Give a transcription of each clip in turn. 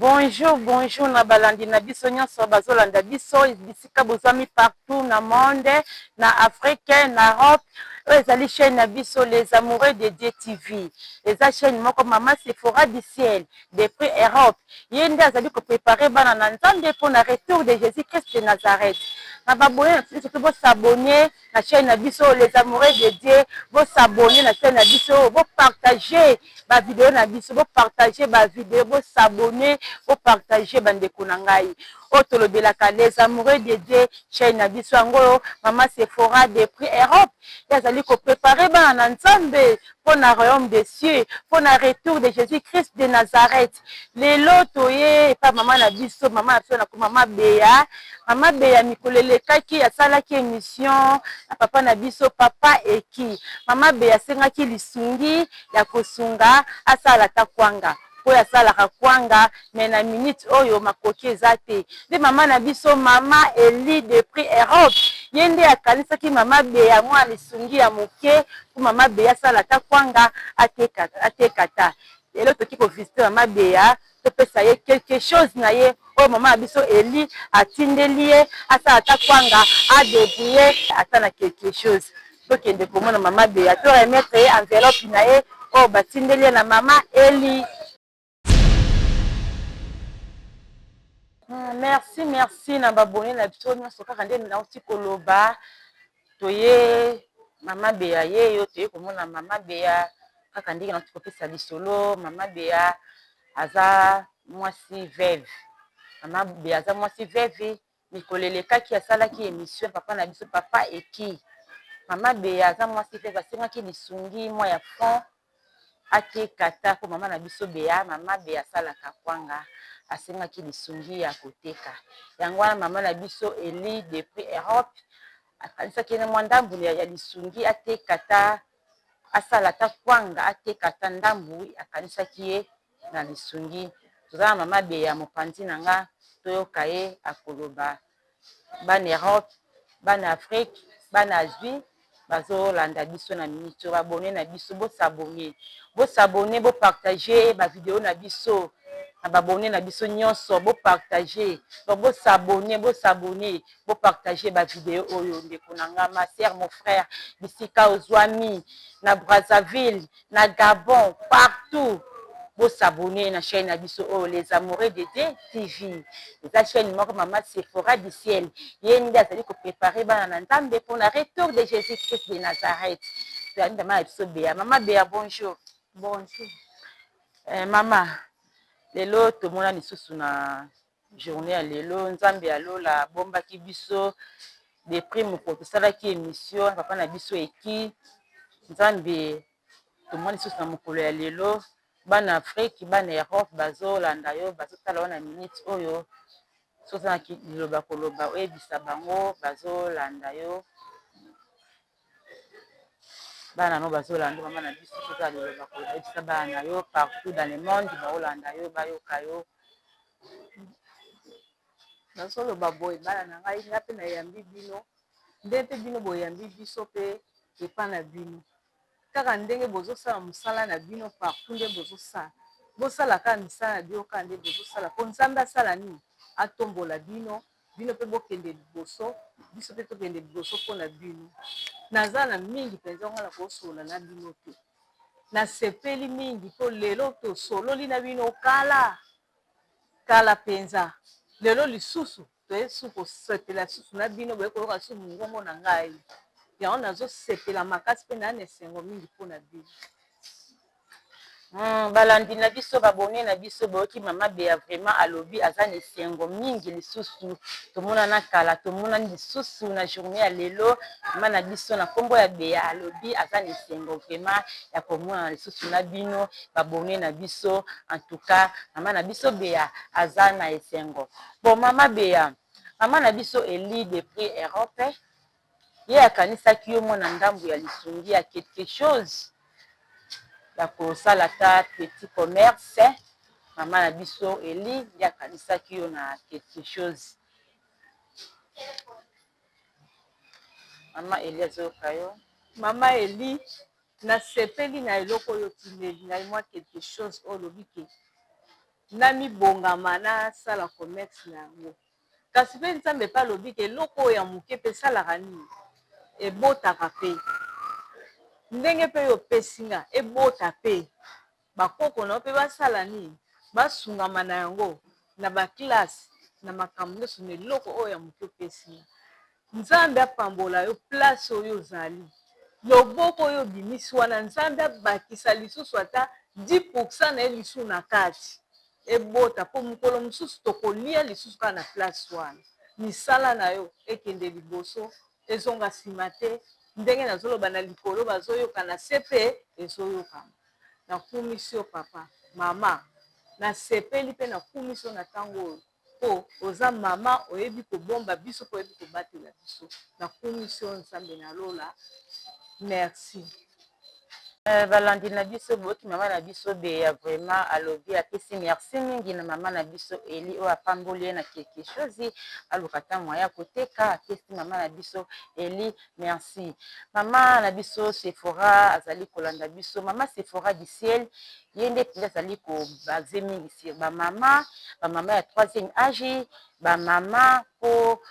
Bonjour, bonjour na balandi na biso nyonso bazolanda biso bisika bozwami partout na monde, na Afrique, na Europe. Oyo ezali chaîne na biso Les Amoureux de Dieu TV. Eza chaîne moko Mama Sephora du ciel depuis Europe. Ye nde azali ko preparer bana na Nzambe mpo na retour de Jesus Christ de Nazareth. Na ba abonnes na biso surtout bo s'abonner na chaîne na biso Les Amoureux de Dieu, bo s'abonner na chaîne na biso, bo partager ba video na biso, bo partager ba video, bo s'abonner, bo partager ba ndeko na ngai. Oyo tolobelaka Les Amoureux de Dieu chaîne na biso yango oyo Mama Sephora depuis Europe ye azali ko preparer bana na Nzambe mpo na royaume des cieux, mpo na retour de Jesus Christ de Nazareth. Lelo toye epa mama na biso, mama na biso na mama Bea. Mama Bea mikolo elekaki asalaki emission na papa na biso papa Eki. Mama Bea asengaki lisungi ya kosunga asala ata kwanga oyo asalaka kwanga mais na minute oyo makoki eza te nde mama na biso mama Elie depuis Europe ye nde akanisaki mama Bea mwa lisungi ya moke po mama Bea asala ata kwanga ateka ateka ata lelo toki ko visiter mama Bea topesa ye quelque chose na ye oyo mama na biso Elie atindeli ye asala ata kwanga a debrouiller ata na quelque chose. Tokende komona mama Bea to remettre ye enveloppe na ye oyo batindeli ye na mama Elie. Merci merci na ba abonnes na biso nionso kaka nde nauti koloba toye mama Bea yeyo toye komona mama Bea kaka ndenge nauti kopesa lisolo mama Bea aza mwasi veuve mama Bea aza mwasi veuve mikolo elekaki asalaki emission papa na biso papa Eki mama Bea aza mwasi veuve asengaki lisungi mwa ya fond ateka ata po mama na biso Bea mama Bea asalaka kwanga asengaki lisungi ya koteka yango wana mama na biso Elie depuis Europe akanisaki na mwa ndambu ya lisungi ateka ata asala ata kwanga ateka ata ndambu akanisaki ye na lisungi toza na mama Bea mopanzi na nga toyoka ye akoloba bana Europe bana Afrique bana Asie bazolanda biso na minute oyo ba abonne na biso bo s'abonner bo s'abonner bo partager ba video na biso na ba abonne na biso nyonso bo partager donc bo s'abonner bo s'abonner bo partager ba video oyo ndeko na nga ma sœur mon frère bisika ozwami na Brazzaville na Gabon partout bo s'abonner na chaîne na biso oyo les amoureux de Dieu TV eza chaîne moko mama Sephora du ciel ye nde azali ko préparer bana na Nzambe pour na retour de Jésus Christ de Nazareth. Toyambi mama na biso Bea. Mama Bea, bonjour. Bonjour. Eh, mama, lelo tomona lisusu na journée ya lelo Nzambe ya lola abombaki biso depuis mokolo tosalaki émission papa na biso eki Nzambe tomoni lisusu na mokolo ya lelo bana Afrique bana Europe bazolanda yo bazotala yo na minute oyo soki oza na liloba koloba oyebisa bango bazolanda yo bana no bazolanda mama na biso soki oza na liloba koloba oyebisa bana na yo partout dans le monde baolanda yo bayoka yo. Nazoloba boye bana na ngai nga mpe nayambi bino nde mpe bino boyambi biso mpe epa na bino kaka ndenge bozosala mosala na bino partout nde bozosala bosala kaka misala na bino kaka nde bozosala mpo Nzambe asala nini atombola bino bino mpe bokende liboso biso mpe tokende liboso mpona bino naza na mingi mpenza nga na kosolola na bino te nasepeli mingi mpo lelo tosololi na bino kala kala mpenza lelo lisusu toye su kosepela susu na bino boye koyoka su mongongo na ngai yango nazosepela makasi mpe naa na esengo mingi mpona bino. Balandi na biso ba abonne na biso boyoki mama Bea vraiment alobi aza na esengo mingi lisusu tomonana kala tomonani lisusu na journée ya lelo mama na biso na nkombo ya Bea alobi aza na esengo vraiment ya komonana lisusu na bino ba abonne na biso en tout cas mama na biso Bea aza na esengo bon mama Bea mama na biso Elie depuis Europe ye akanisaki yo mwana ndambu ya lisungi ya quelque chose ya kosala ata petit commerce mama na biso Elie nde akanisaki yo na quelque chose mama Elie azoyoka yo. Mama Elie nasepeli na eloko oyo otindeli ngai mwa quelque chose oyo olobi ke. Namibongama nasala commerce na yango. Kasi pe Nzambe pe alobi ke eloko oyo ya moke pe esalaka nini? Ebotaka pe. Ndenge pe yo opesi nga, ebota pe. Ba koko na yo pe basala nini? Basungama na yango na ba classe, na makambo nionso na eloko oyo ya moke opesi nga. Nzambe apambola yo place oyo ozali. Loboko oyo obimisi wana Nzambe abakisa lisusu ata 10 pourcent na ye lisusu na kati ebota po mokolo mosusu tokolia lisusu kaka na place wana. Misala na yo ekende liboso ezonga sima te ndenge nazoloba na likolo bazoyoka na se pe ezoyokama. Nakumisi yo papa, mama nasepeli pe nakumisi yo na tango oyo. Po oza mama oyebi kobomba biso pe oyebi kobatela biso nakumisi yo nzambe na lola merci. Balandi na biso boyoki mama na biso Bea vraiment alobi apesi merci mingi na mama na biso Elie oyo apamboli ye na quelque chose aluka ata moyen ya koteka apesi mama na biso Elie merci. Mama na biso Sephora azali kolanda biso mama Sephora du ciel Ye nde penza azali ko base mingi sur ba mama, ba mama ya troisième age, ba mama po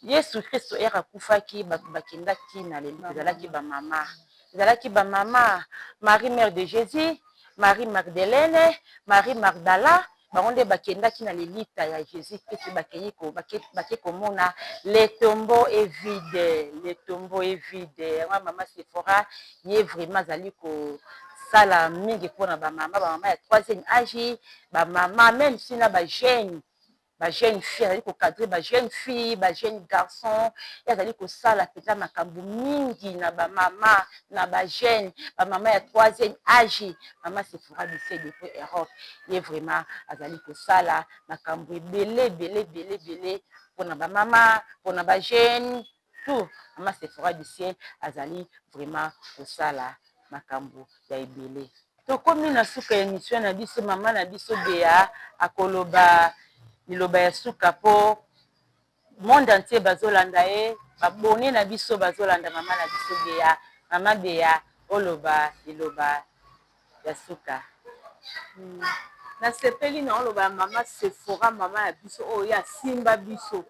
Yesu Christo heure akufaki batu bakendaki na lelite ezalaki ba mama, ezalaki ba mama Marie mère de Jesus, Marie Magdalene, Marie Magdala bango nde bakendaki na lilita ya Jesus Christ bakeyi ko bake komona le tombeau est vide, le tombeau est vide yango mama Sephora ye vraiment azali kosala mingi mpona ba mama, ba mama ya troisième age, ba mama meme si na ba jeunes ba jeune fille azali ko cadre ba jeune fille ba jeune garçon ye azali kosala mpenza makambo mingi na ba mama na ba jeune ba mama ya troisième age mama Sephora Bise depuis Europe ye vraiment azali kosala makambo ebele ebele ebele ebele mpona ba mama mpona ba jeune tout mama Sephora du ciel azali vraiment kosala makambo ya ebele. Tokomi na suka ya emission na biso mama na biso Bea akoloba liloba ya suka po monde entier bazolanda ye ba abonnes na biso bazolanda mama na biso Bea mama Bea oloba liloba ya suka. Nasepeli na oloba ya mama Sephora mama ya biso oyo ye asimba biso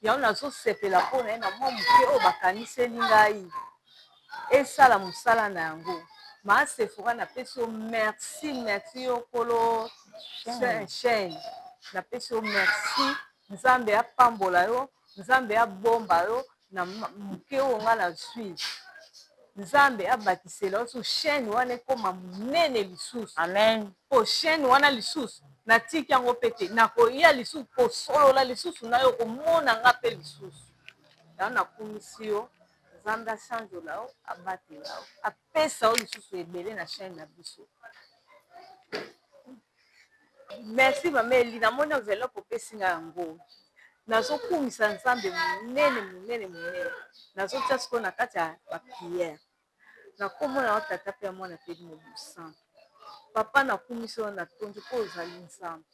yango nazosepela mpo na ye na mwa moke oyo bakaniseli ngai esala mosala na yango. Ma Sephora napesi yo merci merci yo kolo chaîne napesi yo merci Nzambe apambola yo Nzambe abomba yo na moke oyo ngai nazwi Nzambe abakisela yo susu chaîne wana ekoma monene lisusu. Amen. Po chaîne wana lisusu natiki yango pe te nakoya lisusu kosolola lisusu na yo komona nga pe lisusu. Yango nakumisi yo Nzambe asanzola yo abatela yo apesa yo lisusu ebele na chaîne na biso. Merci mama Eli namoni enveloppe opesi nga yango nazokumisa Nzambe monene monene monene nazotia sikoyo na kati ya ba prière na kombo na yo tata pe ya mwana pe molimo santu papa nakumisi yo natondi po ozali Nzambe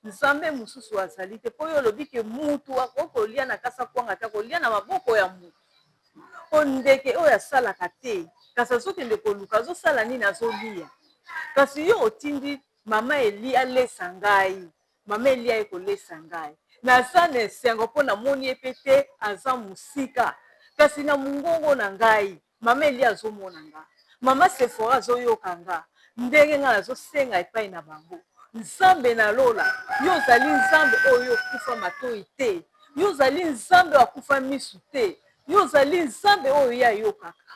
Nzambe mosusu azali te po yo olobi ke mutu akoki kolia na kasa kwanga te akolia na maboko ya mutu po ndeke oyo asalaka te kasi azokende koluka azosala nini azolia kasi yo otindi mama Eli alesa ngai mama Eli aye kolesa ngai naza na esengo po namoni ye pe te aza mosika kasi na mongongo na ngai mama Eli azomona nga mama Sephora azoyoka nga ndenge nga nazosenga epai na bango Nzambe na lola yo ozali Nzambe oyo okufa matoyi te yo ozali Nzambe oyo akufa misu te yo ozali Nzambe oyo ye ayokaka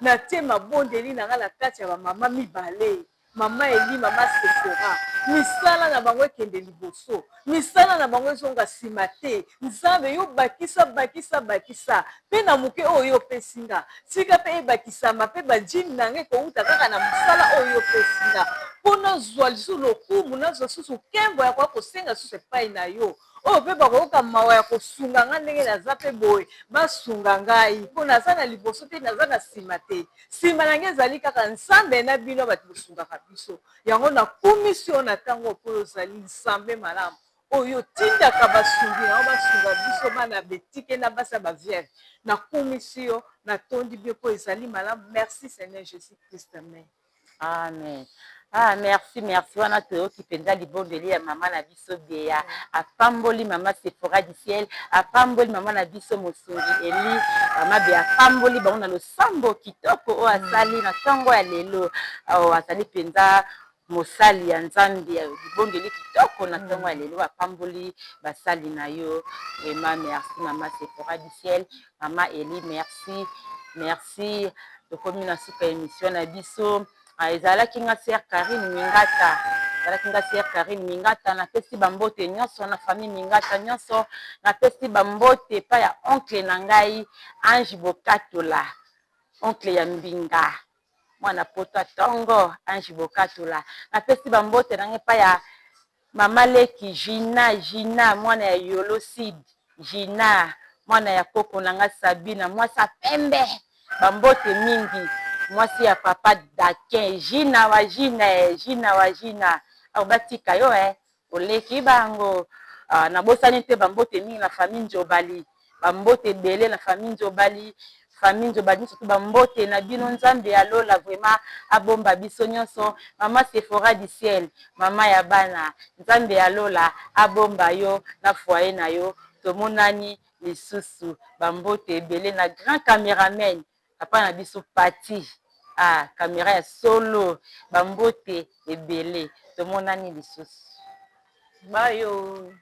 Natie mabondeli na nga na kati ya ba mama mibale, mama Elie, mama Sephora. Misala na bango ekende liboso, misala na bango ezonga sima te. Nzambe yo bakisa, bakisa, bakisa pe na moke oyo yo opesi nga. Tika pe ebakisama pe ba dime na nga ekowuta kaka na mosala oyo yo opesi nga. Po nazua lisusu lokumu, nazua lisusu nkembo ya koya kosenga lisusu epayi na yo. Oyo pe bakoyoka mawa ya kosunga nga ndenge naza pe boye basunga ngai po naza na liboso te naza na sima te sima na nga ezali kaka nzambe na bino batu bosungaka biso yango nakumisi yo na tango oyo po ozali nzambe malamu oyo otindaka basungi na yo basunga biso bana betike na basi ya ba vierge nakumisi yo natondi bino po ezali malamu merci seigneur jesus christ amen. Amen. Ah, merci, merci. Wana toyoki mpenza libondeli ya mama na biso Bea. Apamboli mama Sephora du ciel, apamboli mama na biso mosungi Eli, mama Bea apamboli bango na losambo kitoko oyo asali na ntongo ya lelo. Oh, azali mpenza mosali ya Nzambe ya libondeli kitoko na ntongo ya lelo, apamboli basali na yo. Vraiment merci mama Sephora du ciel, mama Eli, merci, merci. Tokomi na suka émission na biso. Ezalaki nga sœur Karine Mingata, ezalaki nga sœur Karine Mingata. Napesi bambote nyonso na famille Mingata nyonso, napesi bambote epai ya oncle na ngai Ange Bokatola, oncle ya Mbinga, mwana poto ntongo, Ange Bokatola. Napesi bambote na ngai epai ya mama leki Gina, Gina mwana ya Yolo Sid, Gina mwana ya koko na nga Sabina, mwasi ya pembe, bambote mingi, mwasi ya papa Dakin, Gina wa Gina, Gina wa Gina, awa batika yo oleki bango. Nabosani te bambote mingi na famille Nzobali, bambote ebele na famille Nzobali, famille Nzobali nyonso, bambote na bino. Nzambe ya lola vraiment abomba biso nyonso. Mama Sephora du ciel, mama ya bana, Nzambe ya lola abomba yo na foyer na yo. Tomonani lisusu. Bambote ebele na grand cameraman, papa na biso Pati, ah, caméra ya solo, bambote ebele. Tomonani lisusu. Bayo.